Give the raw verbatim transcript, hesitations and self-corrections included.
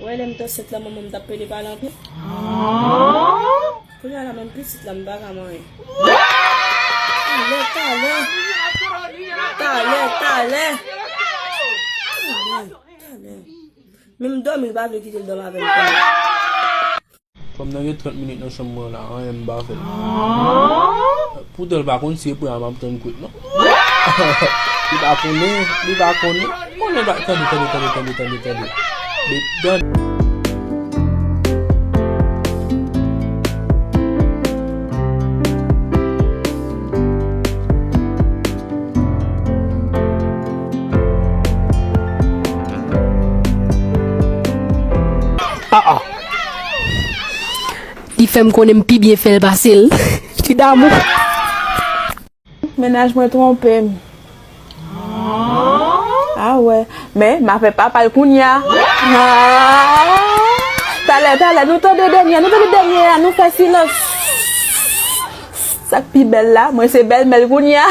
Wè, lè m t ansent la, manman m t ap pede pale anpil. Kounye a la, menm pitit la, m pa ka manyen. Talè, talè. Talè, talè. Talè, talè. Menm dòmi, li pa vle kite l dòmi avè m kounye a. Fanm nan gen trant minit nan chanm mwen la, anyen m pa fè l. Poutan l pa konn si e prè a m ap tann kwit non. Li pa konnen, li pa konnen. Konnen pa, tande, tande, tande, tande, tande, tande. Li tande. Ah, ah. Li fè m konnen m pi byen fè l pase l. Ti damou. Mennaj mwen twonpe m. Ah wè. Men, m a fè papa l kounye a. Ah. Talè, talè, nou tande dènye a, nou tande dènye a, nou fè silans. Sa k pi bèl la, mwen se bèlmè l kounye a.